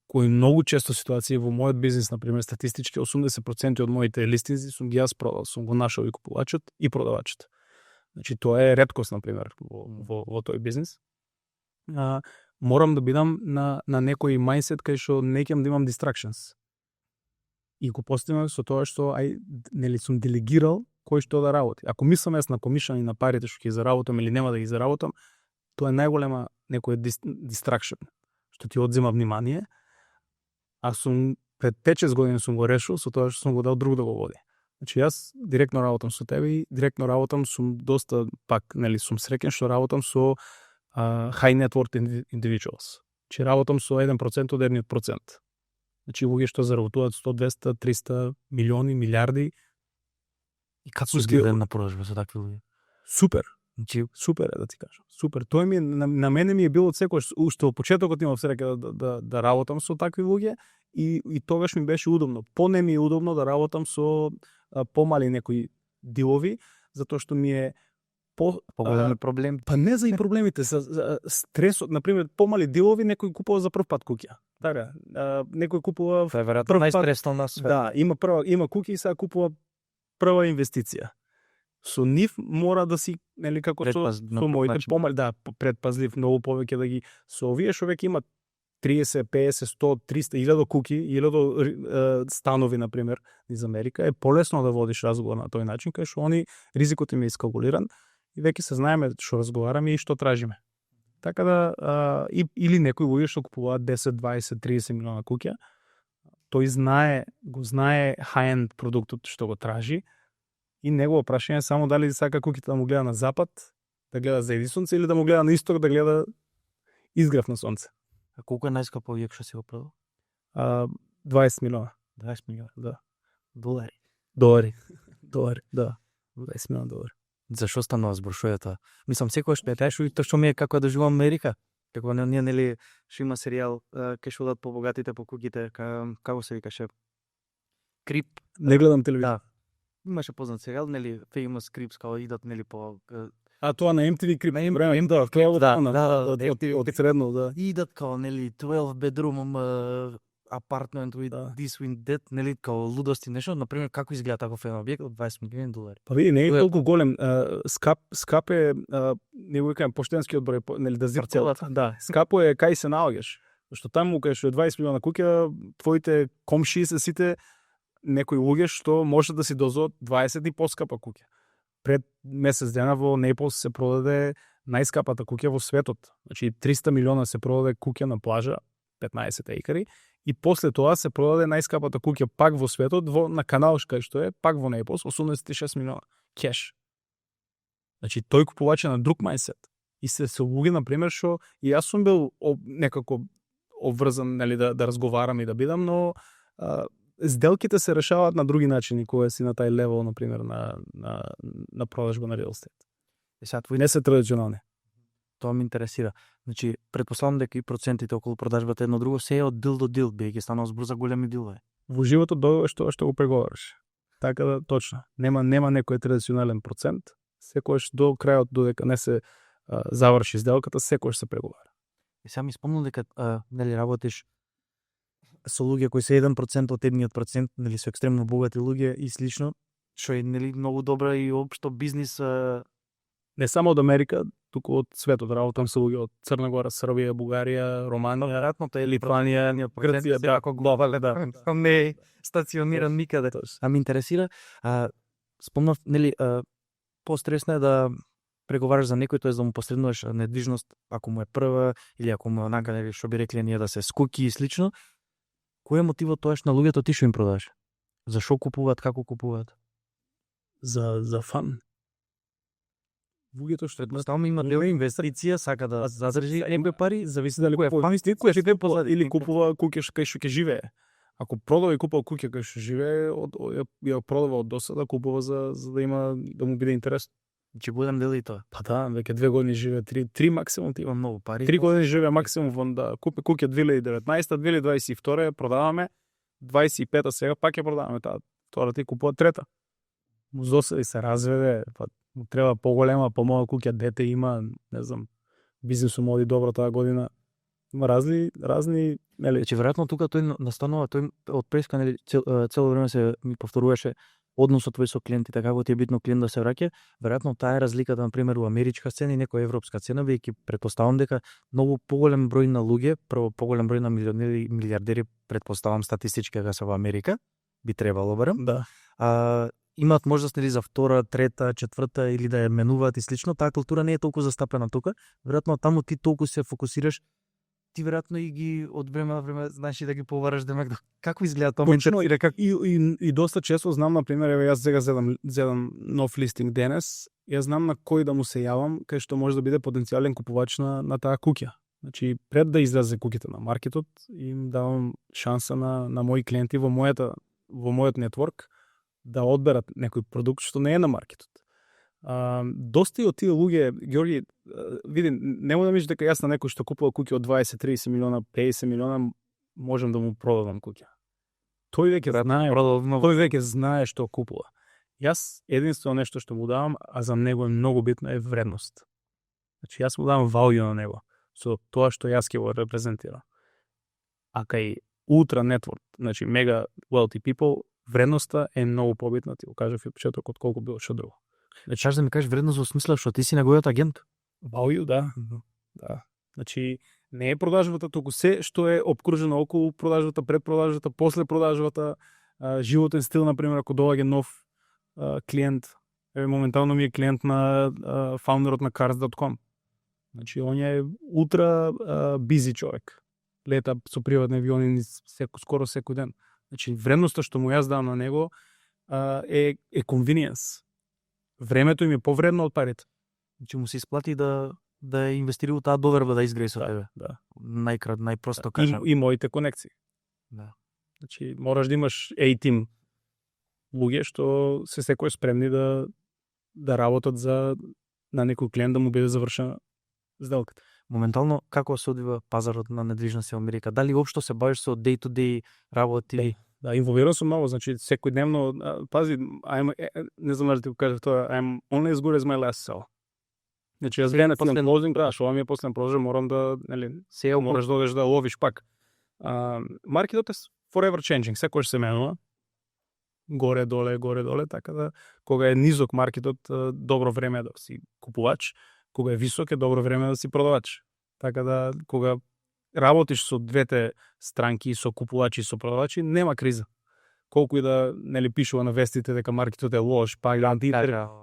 кои многу често ситуации во мојот бизнис, например, статистички 80% од моите листинзи сум ги јас продал, сум го нашол и купувачот и продавачот. Значи тоа е реткост, например, во тој бизнис. Морам да бидам на некој мајндсет кај што не ќе да имам distractions. И го постигнав со тоа што нели сум делегирал кој што да работи. Ако мислам јас на комишен и на парите што ќе заработам или нема да ги заработам, тоа е најголема некој distraction што ти одзема внимание. А сум пред 5-6 години сум го решил со тоа што сум го дал друг да го води. Значи јас директно работам со тебе и директно работам, сум доста пак, нели сум среќен што работам со high net worth individuals. Че работам со 1% од 1%. Значи луѓе што заработуваат 100, 200, 300 милиони, милиарди. И како изгледа на продажба со такви луѓе? Супер. Значи Супер е да ти кажам. Супер. Тоа ми на мене ми е било секогаш уште во почетокот имав среќа да работам со такви луѓе и тогаш ми беше удобно. Не ми е удобно да работам со помали некои дилови, затоа што ми е поголеми проблем. Па не за и проблемите, за стресот, например, помали дилови, некој купува за прв пат куќа. Така, некој купува Тоа е веројатно најстресно на свет. Да, има куќа и сега купува прва инвестиција. Со нив мора да си, нели како со моите помали, да, предпазлив многу повеќе да ги со овие што веќе имат 30, 50, 100, 300, 1000 куќи, 1000 станови, например, из Америка, е полесно да водиш разговор на тој начин, кај што они ризикот им е искалкулиран и веќе се знаеме што разговараме и што тражиме. Така да, или некои луѓе што купуваат 10, 20, 30 милиона куќа, тој го знае high-end продуктот што го тражи и негово прашање е само дали сака куќите да му гледа на запад, да гледа зајди сонце или да му гледа на исток, да гледа изгрев на сонце. А колку е најскапо вијек што си го продал? 20 милиона. 20 милиона. Да. Долари. Долари, да. 20 милиона долари. Зашо станува збор, што е тоа? Мислам секогаш ме таа што ми е како да живеам Америка. Како ние нели што има серијал кај што одат по богатите по куќите, како се викаше? Крип. Не гледам телевизија. Да. Имаше познат серијал, нели Famous Crips, као идат нели по тоа на MTV Crip. Од средно, да. Идат као нели 12 bedroom apartment with this with that, нели као лудости нешто, например како изгледа таков еден објект од 20 милиони долари. Па види, не е толку голем, скап е, не го викам поштенскиот број, нели да зипцелот. Да, скапо е кај се наоѓаш. Што таму кај што е 20 милиона куќа, твоите комшии се сите некои луѓе што може да си дозот 20 и поскапа куќа. Пред месец дена во Напles се продаде најскапата куќа во светот. Значи 300 милиона се продаде куќа на плажа, 15 екари, и после тоа се продаде најскапата куќа пак во светот на канал кај што е, пак во Напles, 86 милиона кеш. Значи тој купувач е на друг мајндсет. И се луѓе, например, што и јас сум бил некако обврзан, нели, да разговарам и да бидам, но сделките се решаваат на други начини кога си на тај левел, например, на продажба на real estate. Сега не се традиционални. Тоа ме интересира. Значи, претпоставам дека и процентите околу продажбата едно друго се е од дил до дил, бидејќи станува збор за големи дилови. Во животот добиваш тоа што го преговараш. Така да, точно. Нема некој традиционален процент. Секојаш до крајот, додека не се заврши сделката, секојаш се преговара. И сега ми спомнам дека нели работиш со луѓе кои се 1% од едниот процент, нели со екстремно богати луѓе и слично, што е нели многу добра и општо бизнис. Не само од Америка, туку од светот. Работам со луѓе од Црна Гора, Србија, Бугарија, Романија, Веројатно тоа е Литванија, Грција, како глобале, да. Не е стациониран никаде. А ме интересира, спомнав, нели, постресно е да преговараш за некој, тоа е да му посреднуваш недвижност, ако му е прва, или ако му онака, нели, што би рекле ние да се скуки и слично. Кој е мотивот тоаш на луѓето ти што им продаваш? За што купуваат, како купуваат? За фан. Луѓето што Едноставно има дел инвестиција, сака да задржи некои пари, зависи дали кој е купува инвестиција или купува куќа кај што ќе живее. Ако продава и купува куќа кај што живее, ја продава од досада, купува за да има да му биде интересно. ќе будам дел и тоа. Па да, веќе 2 години живее, 3 максимум ти Има многу пари. 3 години живее максимум да купи куќа 2019, 2022 продаваме, 25-та сега пак ја продаваме таа. Втора ти купува трета. Му досади се разведе, па му треба поголема, помала куќа, дете има, не знам, бизнисот му оди добро таа година. Има разни, нели? Значи веројатно тука тој настанува, тој од преска, нели, цело време се ми повторуваше односот твој со клиентите, како ти е битно клиент да се враќа. Веројатно таа е разликата на пример у америчка сцена и некоја европска сцена, бидејќи претпоставам дека многу поголем број на луѓе, прво поголем број на милионери и милиардери, претпоставам статистички дека се во Америка, би требало барем. Да. Имаат можност нели за втора, трета, четврта или да ја менуваат и слично. Таа култура не е толку застапена тука. Веројатно таму ти толку се фокусираш, ти веројатно и ги од време на време знаеш и да ги повараш демек како изгледа тоа. Точно, и доста често знам, на пример, еве јас сега зедам нов листинг денес, јас знам на кој да му се јавам, кај што може да биде потенцијален купувач на таа куќа. Значи, пред да излезе куќите на маркетот, им давам шанса на мои клиенти во мојот нетворк да одберат некој продукт што не е на маркетот. Доста и од тие луѓе, Георги, види, нема да мислиш дека јас на некој што купува куќа од 20-30 милиона, 50 милиона, можам да му продадам куќа. Тој веќе знае што купува. Јас единствено нешто што му давам, а за него е многу битно, е вредност. Значи јас му давам value на него со тоа што јас ќе го репрезентирам. А кај ultra network, значи mega wealthy people, вредноста е многу побитна, ти го кажав и почетокот, колку било што друго. Значи, кажеш да ми кажеш вредност во смисла што ти си неговиот агент? Value, да. Да. Значи, не е продажбата туку се што е обкружено околу продажбата, пред продажбата, после продажбата, животен стил, например, ако доаѓа нов клиент, моментално ми е клиент на фаундерот на Cars.com. Значи, он е ултра бизи човек. Лета со приватни авиони скоро секој ден. Значи, вредноста што му јас давам на него е convenience. Времето им е повредно од парите. Значи му се исплати да инвестира у таа доверба да изгради со тебе. Да. Најпросто кажам. И моите конекции. Да. Значи, мораш да имаш A-тим луѓе што се секој спремни да работат на некој клиент да му биде завршена сделката. Моментално како се одвива пазарот на недвижности во Америка? Дали општо се бавиш со day to day работи? Да, инволвиран сум многу, значи секојдневно, пази, не знам да ти го кажам тоа, I'm only as good as my last sell. Значи јас гледам после closing, да, што ми е после прожив, морам да, нели, сега мораш да одеш да ловиш пак. Маркетот е forever changing, секојаш се менува. Горе доле, така да кога е низок маркетот, добро време е да си купувач, кога е висок е добро време да си продавач. Така да кога работиш со двете странки, со купувачи и со продавачи, нема криза. Колку и да нели пишува на вестите дека маркетот е лош, па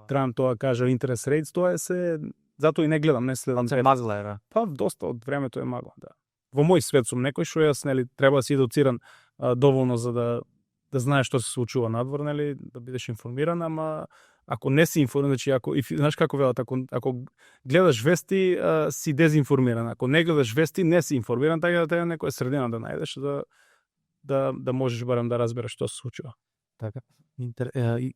Трамп тоа кажа интерес рейтс, тоа е се затоа и не гледам, не следам. Се магла е. Па доста од времето е магла, да. Во мој свет сум некој што јас нели треба да си едуциран доволно за да знаеш што се случува надвор, нели, да бидеш информиран, ама ако не си информиран, значи знаеш како велат, ако гледаш вести, си дезинформиран. Ако не гледаш вести, не си информиран, така да треба некоја средина да најдеш да можеш барем да разбереш што се случува. Така.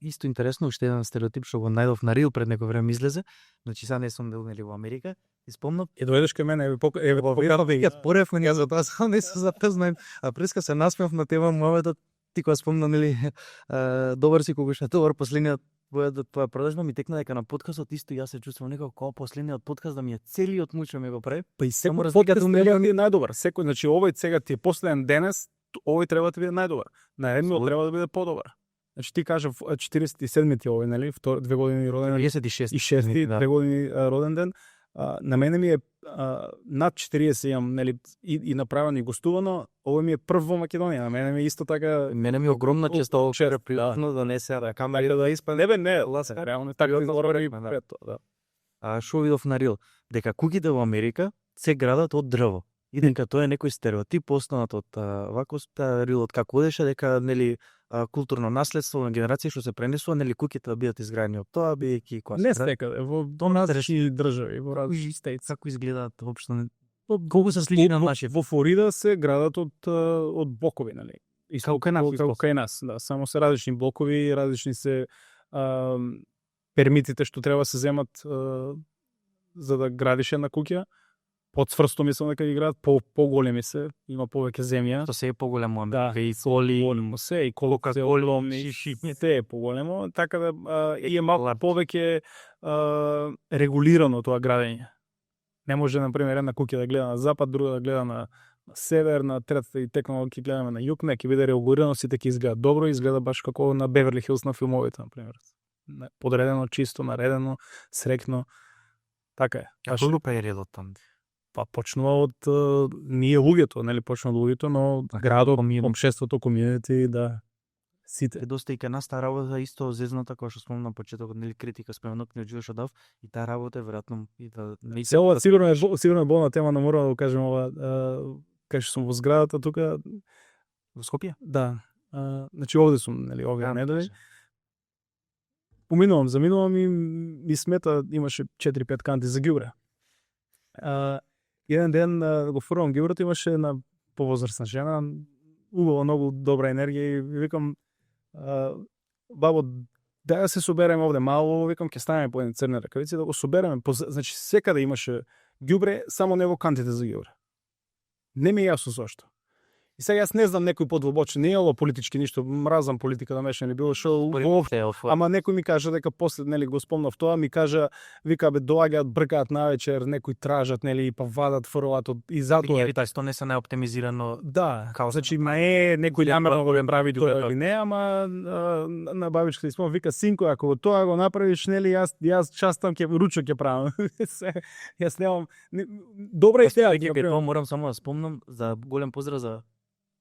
Исто интересно, уште еден стереотип што го најдов на Рил пред некој време излезе. Значи сега не сум бил нели во Америка. И спомнав, И дојдеш кај мене, ја споревме ние за тоа, само не се запознаем, а преска се насмев на тема мовето, ти кога спомна, нели, добар си кога ше добар, последниот тоа продажба ми текна дека на подкастот исто јас се чувствувам некако како последниот подкаст да ми е целиот муч ми го прави. па и Само секој разликата подкаст меѓу треба да биде најдобар. Секој, значи овој сега ти е последен денес, овој треба да биде најдобар. Наредниот треба да биде подобар. Значи ти кажа 47-ти овој, нели, 2 години роден ден, 36 и 6-ти, да. 2 години роден ден. На мене ми е над 40 имам, нели, и направено и гостувано, овој ми е прв во Македонија. На мене ми е исто така Мене ми е огромна чест овој чест, пријатно да не се да камери да испа. Не бе, не, ласка, реално така Пријатно зборуваме зборуваме, да. пред тоа, да. Шо видов на Рил, дека куќите во Америка се градат од дрво. И дека тоа е некој стереотип останат од вако Рилот како одеше дека нели културно наследство на генерации што се пренесува, нели куќите да бидат изградени од тоа, бидејќи кога Не се секаде, во различни држави, во различни стејци. како изгледаат општо колку се сличи на нашите. Во Флорида се градат од блокови, нели? И Како кај нас, како кај нас, да, само се различни блокови, различни се пермитите што треба се земат за да градиш една куќа. Подсврсто мислам дека ги градат, поголеми се, има повеќе земја. Тоа се е поголемо, Да. и соли, Поголемо се и колку се огромни, се е поголемо, така да и е малку повеќе регулирано тоа градење. Не може, например, една куќа да гледа на запад, друга да гледа на север, на третата и текно ќе гледаме на југ, не, ќе биде регулирано, сите ќе изгледа добро, изгледа баш како на Беверли Хилс на филмовите, например. Подредено, чисто, наредено, срекно. Така е. Како го прави редот таму? Па почнува од ние луѓето, нели, почнува од луѓето, но градот, општеството, комјунити, да, сите. Е доста и кај нас таа работа исто зезната, која што спомнам на почетокот, нели критика спремно кај Џујош Одав, и таа работа е веројатно и да не Се ова сигурно е болна тема, но мора да го кажем ова, кај што сум во зградата тука, во Скопје? да. Значи овде сум, нели, овие недели. Заминувам и ми смета, имаше 4-5 канти за ѓубре. Еден ден го фурам ѓубрето, имаше една повозрасна жена, убава, многу добра енергија и викам, бабо, дај да се собереме овде мало, викам, ќе ставиме по едни црни ракавици да го собереме. Значи секаде имаше ѓубре, само не во кантите за ѓубре. Не ми е јасно зошто. И сега јас не знам некој подлабочен, не е ова политички ништо, мразам политика да мешам или било што, ама некој ми кажа дека после, нели, го спомнав тоа, ми кажа, вика, бе, доаѓаат, бркаат навечер, некој тражат, нели, па вадат, фрлат и затоа е. Тоа не се најоптимизирано. Да, значи не е некој намерно го прави тоа или не, ама на бабичката и спомнав, вика, синко, ако тоа го направиш, нели, јас частам ќе ручок ќе правам. Јас немам добра идеја. Тоа морам само да спомнам за голем поздрав за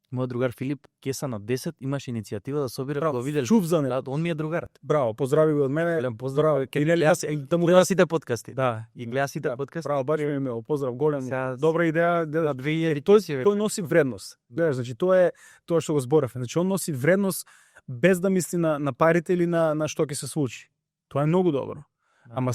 мојот другар Филип Кеса на 10 имаше иницијатива да собира го видел. Чув за него. Да, он ми е другар. Браво, поздрави го од мене. Голем поздрав. Јас да му гледа сите подкасти. Да, и гледа сите подкасти. Браво, баш ми имел поздрав голем. Добра идеја, да 2000 тој носи вредност. Гледаш, значи тоа е тоа што го зборавме. Значи он носи вредност без да мисли на парите или на што ќе се случи. Тоа е многу добро. Ама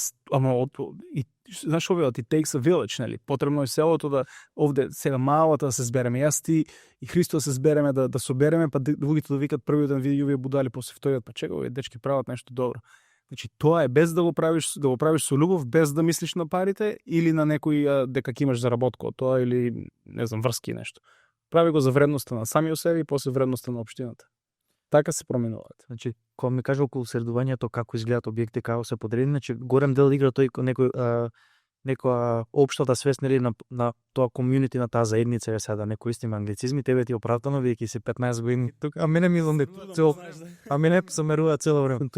и знаеш овие it takes a village, нели? Потребно е селото да овде сега малата да се збереме. Јас ти и Христо се збереме да собереме, па другите да викат првиот ден види овие будали, после вториот, па чека, овие дечки прават нешто добро. Значи тоа е без да го правиш со љубов, без да мислиш на парите или на некој дека ќе имаш заработка од тоа или не знам врски нешто. Прави го за вредноста на самиот себе и после вредноста на општината. Така се променуваат. Значи, кога ми кажа околу средувањето како изгледаат објекти, како се подредени, значи горем дел игра тој некоја општата свест, нели, на тоа комјунити, на таа заедница, сега да не користиме англицизми, тебе ти оправдано бидејќи си 15 години тука, а мене мислам а мене замерува цело време.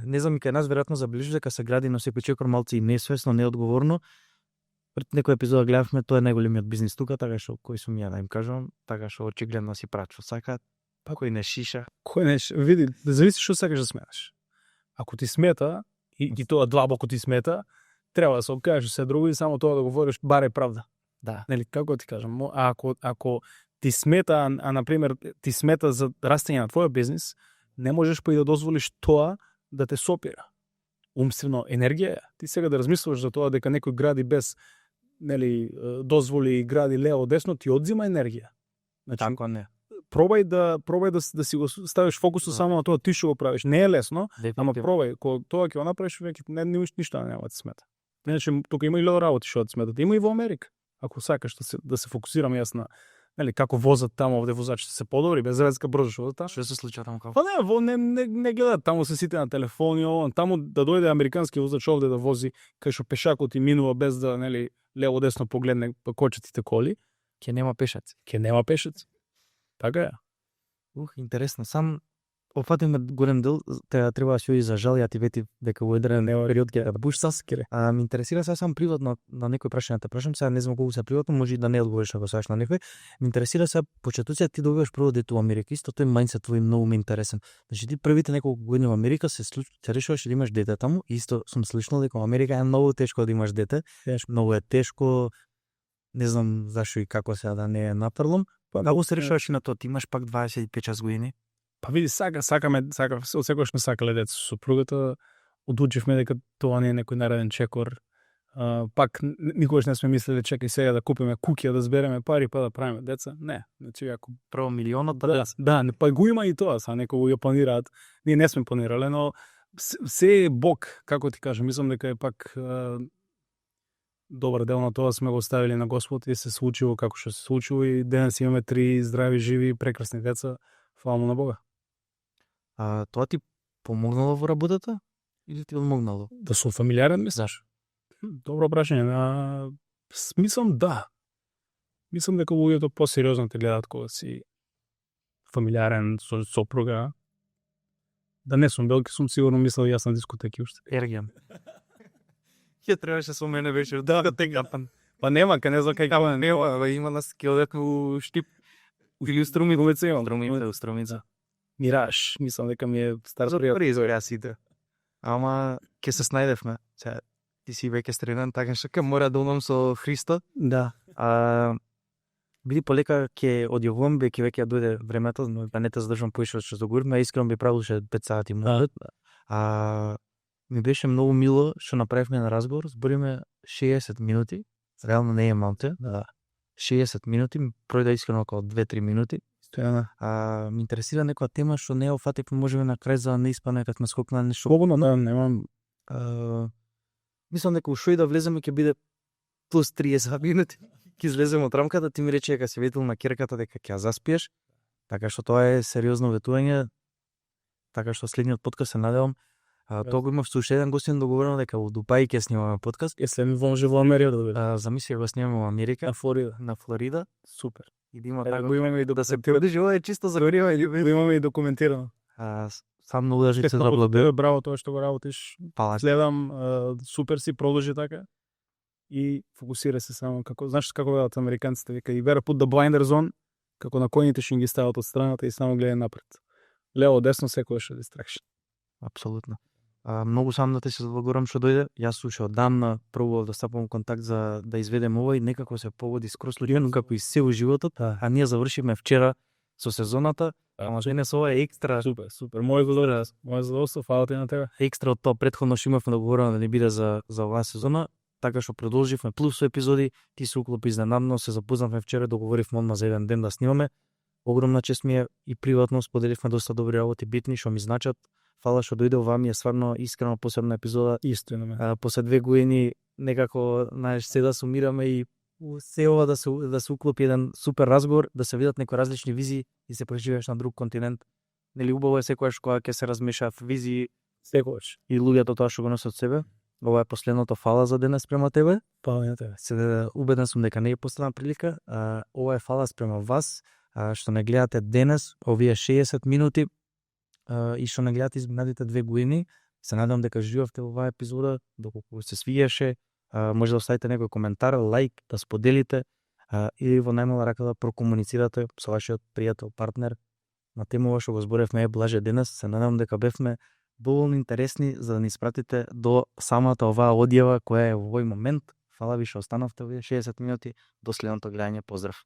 Не знам, и кај нас веројатно заближи дека се гради на секој чекор малци несвесно, неодговорно. Пред некој епизода гледавме, тоа е најголемиот бизнис тука, така што кој сум ја да им кажам, така што очигледно си прачува сака. Па кој не шиша. Кој не види, зависи што сакаш да сметаш. Ако ти смета и тоа длабоко ти смета, треба да се окажеш се друго и само тоа да говориш баре правда. Да. Нели, како ти кажам, ако ти смета, на пример ти смета за растење на твојот бизнис, не можеш па и да дозволиш тоа да те сопира. Умствено енергија. Ти сега да размислуваш за тоа дека некој гради без, нели, дозволи и гради лево десно, ти одзима енергија. Значи, Така не. Пробај да си го ставиш фокусот само на тоа ти што го правиш. Не е лесно, ама пробај. Кога тоа ќе го направиш, веќе ништо нема да ти смета. Иначе тука има и лео работи што да сметат. Има и во Америка. Ако сакаш да се фокусирам јас на нели како возат таму, овде возачите се подобри, без врска брзо што возат таму. Што се случува таму како? Па не гледаат, таму се сите на телефони, таму да дојде американски возач овде да вози, кај што пешакот и минува без да нели лево десно погледне кочетите коли, Ќе нема пешаци. ќе нема пешаци. Така е. Интересно. Сам опфатиме голем дел, треба да се за жал, ја ти вети дека во еден период ќе буш саскире. Ме интересира сега сам приватно на некој прашање те прашам, сега не знам колку се приватно, може и да не одговориш ако сакаш на некој. Ме интересира сега почетоција ти добиваш прво дете во Америка, исто тој мајндсет твој многу ме интересен. Значи ти првите неколку години во Америка се решуваш да имаш дете таму, исто сум слушнал дека во Америка е многу тешко да имаш дете. Многу е тешко. Не знам зашо и како сега да не е нафрлом. Како се решаваш и на тоа? Ти имаш пак 25 години. Па види, сакаме, секогаш ме сакале деца со супругата, одлучивме дека тоа не е некој нареден чекор. Пак никогаш не сме мислеле чекај сега да купиме куќа, да збереме пари па да правиме деца. Не, значи ако Прво милионот да, па го има и тоа, са некои го планираат. Ние не сме планирале, но се е Бог, како ти кажам, мислам дека е пак добар дел на тоа сме го оставили на Господ и се случило како што се случило и денес имаме 3 здрави, живи, прекрасни деца. Фала му на Бога. Тоа ти помогнало во работата или ти одмогнало? Да сум фамилиарен, мислиш? Добро прашање. Мислам да. Мислам дека луѓето посериозно те гледаат кога си фамилиарен со сопруга. Да не сум белки, сум сигурно мислел јас на дискотеки уште. Ерген. Ќе требаше со мене беше да тегапан. Па нема, ка не знам кај кава Нема, има нас скелет у Штип. или Струмица имам. Струмица. Мираж, мислам дека ми е стар За пријател. први изорја сите. Ама ќе се снајдевме. Сега ти си веќе стрелен, така што ќе мора да унам со Христо. Да. Биди полека ќе одјавувам, ќе веќе ја дојде времето, но да не те задржам поише што договориме, искрено би правил ше 5 сати му. Ми беше многу мило што направивме на разговор, збориме 60 минути, реално не е малце, 60 минути, пројде искрено околу 2-3 минути. Стојана. Ми интересира некоја тема што не офативме, можеме на крај за да не испане кога сме скокнали нешто. Слободно, да, немам. Мислам дека ушо и да влеземе ќе биде плюс 30 минути. Ќе излеземе од рамката, ти ми рече дека си ветил на керката дека ќе ја заспиеш. Така што тоа е сериозно ветување. Така што следниот подкаст се надевам. Тоа го имав со уште еден гостин договорено дека во Дубај ќе снимаме подкаст. Е следно може во Америка да биде. Замисли да го снимаме во Америка, на Флорида. Супер. И да има Го имаме и да се подржи, ова е чисто за горива и го имаме и документирано. сам многу да се заблабе. Браво тоа што го работиш. Пала. Следам, супер си, продолжи така. И фокусира се само како, знаеш како велат американците, вика и вера put the blinder zone, како на коњите што им ги стават од страната и само гледа напред. Лево, десно, секогаш е distraction. Апсолутно. Многу сам да те се заблагодарам што дојде. Јас уште одамна пробував да стапам контакт за да изведем ова и некако се погоди скроз случајно како и се во животот. А ние завршивме вчера со сезоната. Ама денес ова е екстра. Супер. Моје задоволство, фала ти на тебе. Екстра од тоа претходно што имавме договорено да не биде за оваа сезона, така што продолживме плюс епизоди, ти се уклопи изненадно, се запознавме вчера, договоривме одма за еден ден да снимаме. Огромна чест ми е и приватно споделивме доста добри работи, битни што ми значат. Фала што дојде оваа, ми е стварно искрено посебна епизода. Истина ме. После 2 години некако, знаеш, се да сумираме и се ова да се уклопи еден супер разговор, да се видат некои различни визии и се преживееш на друг континент. Нели убаво е секогаш кога ќе се размешаат визии Секогаш. и луѓето тоа што го носат себе. Ова е последното, фала за денес спрема тебе. Фала на тебе. Се убеден сум дека не е последна прилика. Ова е фала спрема вас што не гледате денес овие 60 минути и што не гледате изминатите 2 години. Се надевам дека живавте во оваа епизода, доколку се свиеше. Може да оставите некој коментар, лайк, да споделите или во најмала рака да прокомуницирате со вашиот пријател, партнер на темова што го зборевме е блаже денес. Се надевам дека бевме доволно интересни за да ни испратите до самата оваа одјава која е во овој момент. Фала ви што останавте овие 60 минути. До следното гледање. Поздрав.